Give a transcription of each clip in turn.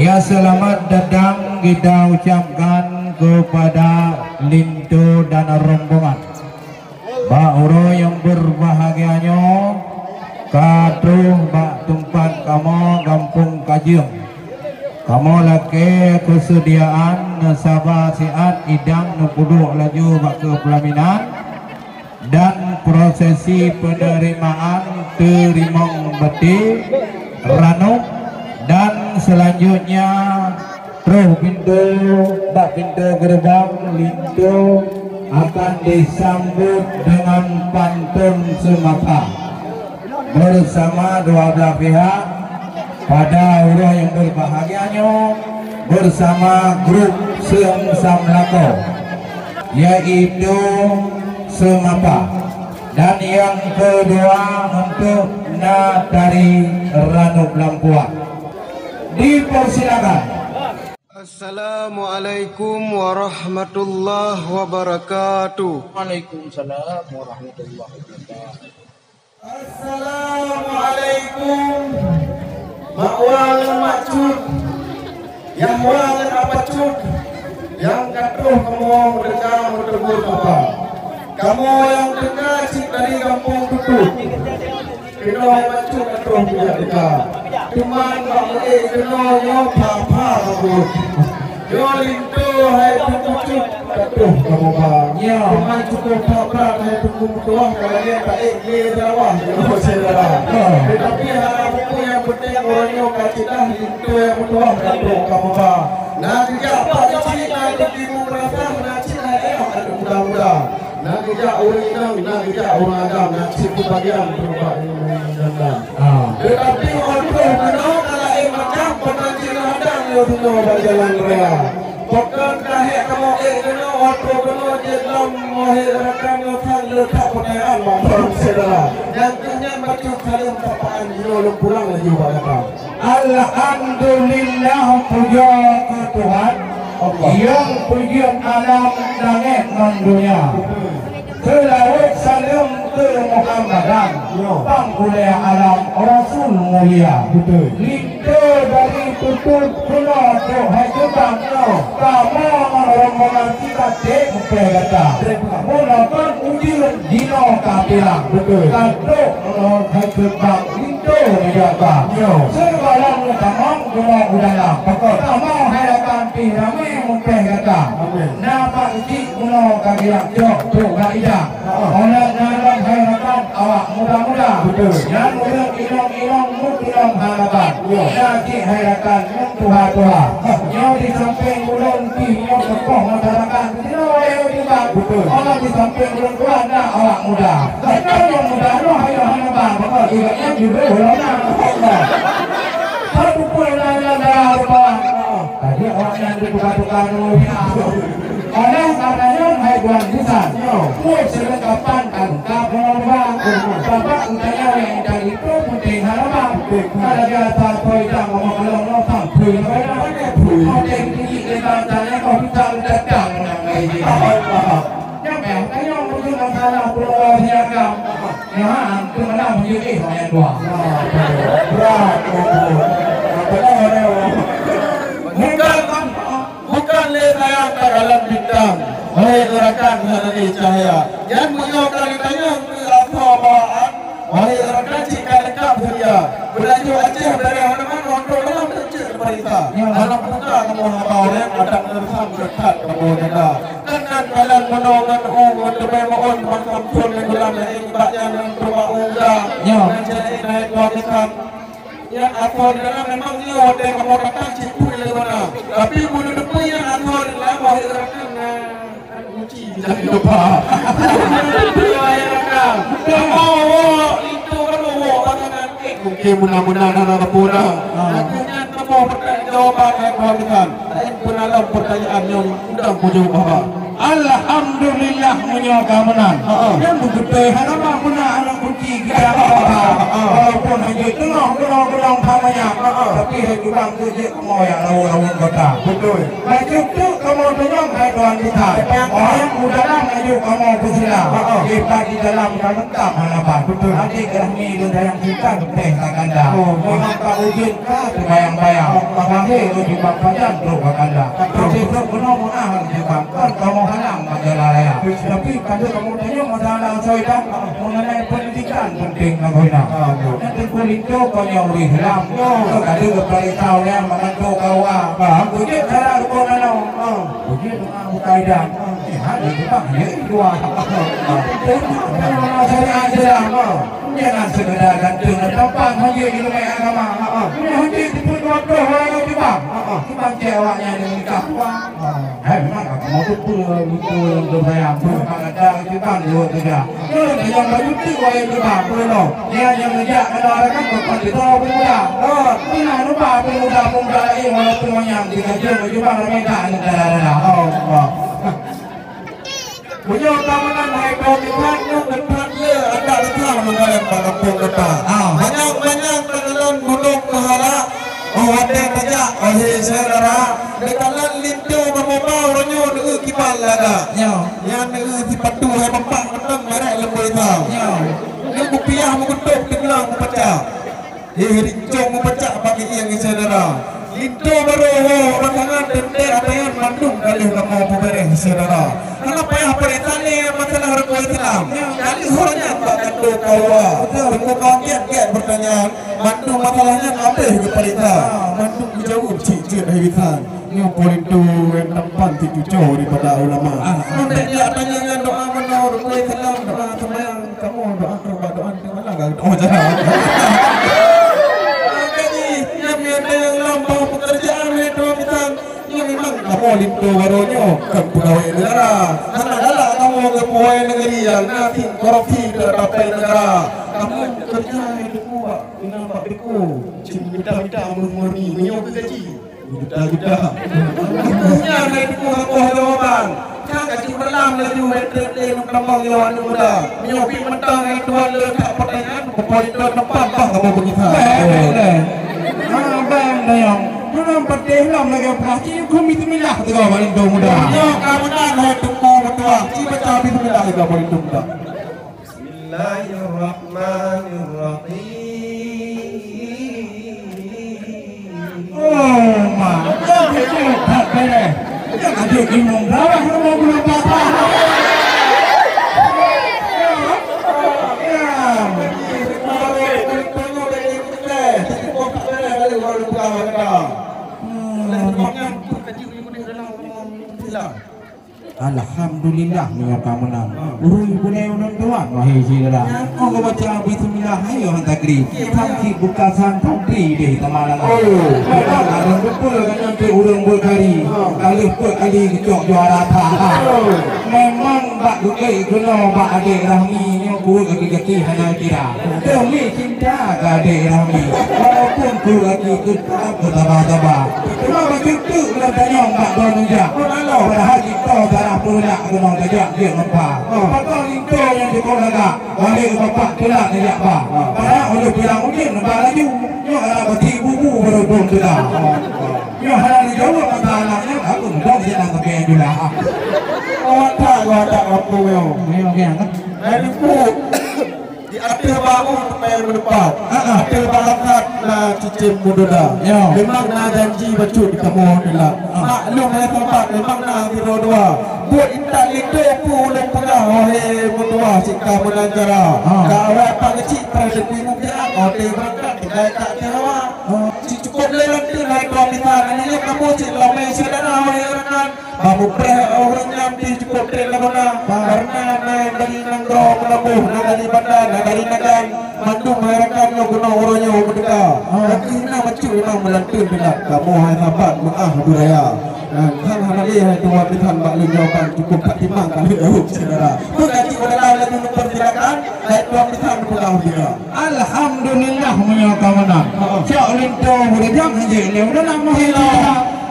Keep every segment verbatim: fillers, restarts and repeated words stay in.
Ya, selamat datang kita ucapkan kepada Linto dan rombongan. Bak uroe nyang berbahagia nyoe, ka troh bak teumpat kamoe Gampông Kajeueng. Kamoe lakée keuseudiaan neusaba siat idang neupeuduek laju bak keu peulaminan dan prosesi penerimaan teurimong beuti ranub, dan selanjutnya troh pintoe, bak pintoe geureubeuen linto akan disambot deungon pantôn seumapa. Bersama dua belah pihak, pada uroe nyang berbahagia nyoe, bersama grup Seung Sam Lakoe, yaitu seumapa. Dan yang kedua untuk na tari Ranub Lampuan. Dipersilakan. Assalamualaikum warahmatullahi wabarakatuh. Waalaikumsalam warahmatullahi wabarakatuh. Assalamualaikum. Mak Wa ngon Mak Cut, Yah Wa ngon Apa Cut, nyang ka troh kamoe meuteuka meuteubiet apa. Kamoe nyang teuka cit dari Gampông Tutut. Keunoe Mak Cut ka troh meujak teuka. Teuma bak meuék keunoe nyoe pha-pha bagot. Nyoe linto hai Teungku Cut ka troh kamoe ba. Ya. Teuma cukup that brat hai Teungku meutuah, ka lagée taék lé Jawa. Nyoe syedara. Ha. Tetapi hana peue, nyang penting uroe nyoe ka ceudah linto nyang meutuah ka troh kamoe ba. Na geujak Pak Cik, na geujak Ibu Meurasah, na cit hai ayah aneuk muda-muda. Na geujak ureuëng inong, na geujak ureuëng agam, na cit keubagian peurubat ilmu dan dan. Ah. Tetapi óh troh keunoe ka laén macam, padahai jinoe hadang nyoe dunoe bak jalan raya. Pakon ka hék kamoe ék keunoe, óh troh keunoe jeuet lom, wahé rakan, nyoe that le that peutanyaan bak droeneuh syedara. Nyang keu nyan bacut saleuem sapaan, jinoe lôn pulang laju bak gata. Alhamdulillah, pujoe keu Tuhan, Allah, nyang peujeuet alam langét ngon donya. Seulaweuet saleuem keu Muhammadan, ya, pangulée alam Rasul mulia. Betul. Linto dari Tutut keunoe trok hai Jombang, ya, kamoe ngon rombongan kita treb mupée gata. Treb. Meunoe kon ujeuen jinoe ka pilang. Betul. Ka trok meunoe hai Jombang. Linto meujak ba. Yo. Seubalong tamong keunoe u dalam. Pakon? Tamong hai rakan pih ramé mupée gata. Amin. Na Pak Cik keunoe ka geujak cok trok bak idang. Ha. Óh lheueh nyan lom hai rakan awak muda-muda. Betul. Nyan ureuëng inong-inong meukeunong harapan. Yo. Na cit hai rakan nyang tuha-tuha. Ha. Nyoe di sampéng ulôn pih nyoe tokoh masyarakat. Betul. Allah di samping ulôn tuan na awak muda. Tapi nyang muda nyoe hayoh hana ba, maka ibaratnya judul ulôn na. Satu pun na dalam darah rupa. Tadi awak nyan ditukar-tukar dulu. Oleh karena nyoe hai tuan bisan. Pun selengkapan ka lengkap ngon ba. Sabab utanya yang tadi itu penting hana ba. Kalau biasa kau idang ngomong kalau ngomong sampai. Kau tinggi di bawah tanya kau bisa datang. Nyang payah tanyong meunyoe masalah pulo siaga. Nyan, keu meunan meunyoe eh, nyang dua. Brat, oh, oh. Apa dah, oh, oh. Bukan, bukan lé sayang takalon bintang. Wahai rakan hana lé cahya. Nyan meunyoe ka ditanyong keu apa bawaan, wahai rakan cit ka lengkap seudia. Beulaju Aceh dari halaman, untuk dalam kecil pemerintah. Ya. Anak muda kamu haba orang, adat ngeresam dekat kamu jaga. Kan nan jalan meunoe ngon u ngon teumé meuon bangsa phon ngon bulan laén bak nyan ngon peuruba uda. Nyoe. Ngon jalan naik dua bintang. Nyan asoe di dalam memang nyoe watée kamoe datang cit pui lé mana. Tapi meunurot peue nyan asoe di dalam wahai rakan na kunci bisa dicoba. Wahai rakan. Kamoe woe itu kamoe woe pasangan. Mungkin mudah-mudahan hana teupeu dah. Ha. Aku nyan kamoe pertanggungjawaban hai dua bintang. Laén peunalam pertanyaan nyang udang bujur baba. Alhamdulillah meunyoe ka meunan. Ha, ha. Nyang beutôi hana mak guna aneuk kunci kita baba. Ha, ha. Walaupun hana teungoh gunong-gunong ka manyak. Ha, ha. Tapi hai tukang keu jeuet kamoe jak laweueng-laweueng kota. Betul. Bacut tu Kamoe tunyok hai tuan kita. Orang u dalam laju kamoe peusilam. Ha, ha. Lepas di dalam ka lengkap hana ban. Betul. Adik Rahmi dan sayang kita geutéh ka ganda. Oh, memang ka ujeuen ka teubayang-bayang. Oh, oh. Lahé laju bak pajan trok ka ganda. Betul. Tapi trok keunoe meu'ah laju bang. Kan kamoe halang bak jalan raya. Betul. Tapi kada kamoe tunyok masalah soe dah. Mengenai pendidikan penting lagoina. Ah, betul. Nyan teungku linto konyang ureueng Islam. Oh. Ka deuh geupeurintah ureueng meugantoe kawa. Ah. Beujeuet cara rukon nanoe. Ah. Beujeuet doa mukaidah. Ah. Eh, hana jubah, ya, dua. Ah. Betul. Syariat Islam. Ah. Jangan sekadar gantung dan tampan saja ilmu agama. Ah, ah. Punya hati tipu dua puluh orang jubah. Ah, ah. Sebab cewek awaknya yang menikah tua. Ah. Hai, memang aku mau tu pun itu yang tu sayang. Memang ada itu kan dua tiga. Nyoe nyang bajuti wayang leubah peue lom. Nyang, nyang neujak keunoe rakan bukan kita pemuda. Oh, pernah lupa pemuda-pemuda lain walaupun manyang digaji baju bang ramai dah negara-negara. Oh, oh. Meunyoe ka meunan hai kaum Islam nyoe teupat le adak leubah meugalak bak kampung gata. Ah. Banyak-banyak teuneulon gunong meuhala. Oh, watèe tajak, oh, he, syedara, neukalon linto meumeuba uroe nyoe neueu kiban lagak. Nyoe. Nyan neueu sipatu hai bapak mantong merek leumboi sam. Nyoe. Nyoe kupiah meugeutôb teuglong meupacak. Eh, rincong meupacak bak ieng syedara. Linto barô ho, pasangan teuntèe atayan mandum ka lheueh kamoe peubeureh syedara. Hana payah paréh tanyong masalah rukon Islam. Ka lheueh ho nyan bak kantô kawa. Beutôi. Teungku kawang gét-gét peutanyaan. Mandum masalah nyan habéh geuparéksa. Mandum geujaweueb cit-cit hai bisan. Nyoe po linto nyang tampan cit cucoe daripada ulama. Ah, ah. Sampai dia tanya nyan doa meunoe, rukon Islam, doa seumayang, kamoe doa keu bak doa teumalam ka doa jalan. Jadi, nyang ada nyang lambang pekerjaan hai tuan bisan. Nyoe memang kamoe linto barô nyoe kon peugawai negara. Hana galak kamoe keu peugawai negeri nyang na cit korupsi teudapat negara. Kamoe kerja hai teungku bak, ingat bak teungku. Cit mita-mita murni, meunyoe keu gaji, juta-juta. Nyan hai teungku saboh jawaban. Ka gaji malam laju hai trek lé meukeureumbang nyoe aneuk muda. Meunyoe pih mantong hai tuan le that peutanyaan, peue linto teumpat bah kamoe beukisah. Eh, eh, eh. Ah, bang dayang. Dalam patéh lom lagèe peurah cit, keu bismillah teuga bak linto muda. Nyoe ka meunan hai teungku meutuah, ci baca bismillah teuga bak linto muda. Bismillahirrahmanirrahim. Oh, ma, betul that beres. Jangan ada imum bawah rumah belum patah. Ya. Hmm. Alhamdulillah, meunyoe ka meunan. Ureueng ibu lé ulôn tuan, wahé syedara. Nyan, oh, baca bismillah, ayo han takri. Kan cit bukasan santri deh teuma lalai. Oh. Memang ada betul kan nyan cit ureueng buet kari. Oh. Ka lheueh peuet kali geucok juara that. Oh. Memang bak duek keunoe bak adek Rahmi nyoe buet gaki-gaki hana kira. Demi cinta keu adek Rahmi. Walaupun buet gaki tetap beutaba-taba. Cuma bacut teuk lôn tanyong bak droeneuh jak. Padahai Toh darah peureulak keunoe tajak jeuet meupa. Oh. Pakon linto nyang jukôb lagak, balik bapak tulak tajak ba. Oh. Padahai udah pirang ujeuen neuba laju. Nyoe anak beuti bubu baru dong teuga. Oh. Nyoe hana dijaweueb mata anak nyoe, aku mudong sinan sampai yang jula. Oh, tak, oh, tak, apa, yo. Ayo, oke, angkat. Dari bu. Di ateueh bak u teumèe meuneupat. Ah, ah. Ateueh bak lakat na cicém meudoda. Ya. Memang na janji bacut di kamoe nila. Ah. Maklum hai sahabat, memang na sidroe dua. Buet intat linto peue ulôn peugah, oh he meutuah, cit ka meunan cara. Ah. Ka awai pak keuchik, preh teupui mupiak, oh teuh beurangkat, tinggai tak teuh hawa. Ah. Cit cukôp lé lanteuk hai tuan bisan, aneuk kamoe cit lomé syedara, oh he rakan. Bah mupreh ureueng nyan pih cukôp trép lagoena, kareuna na dari nanggroe Meulaboh, na dari Banda, na dari Nagan, mandum hai rakan nyoe keunoe uroe nyoe meudeuka. Tapi na bacut memang meulanteuen teulat, kamoe hai sahabat meu'ah beuraya. Nyan hana lé hai tuan bisan bak lôn nyoe ban cukôp that timang ka lheueh syedara. Peue ka cit pada laju neupeursilakan, hai tuan bisan neupeugah sigoe. Alhamdulillah meunyoe ka meunan. Heeh. Cok linto beureugang hanjeuet lé u dalam meuhina.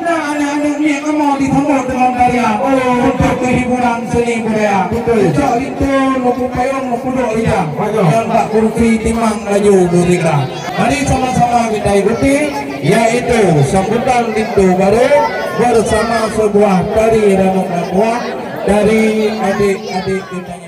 Na aneuk-aneuk miet kamoe disambot deungon tarian. Oh. Untuk kehiburan seni budaya. Betul. Cok linto, lupuk payong, meukudo rijang. Betul. Nyang bak kursi timang laju beureugang. Mari sama-sama kita ikuti, yaitu sambutan linto baru. bersama sebuah tari Ranub Labuhan dari adik-adik kita.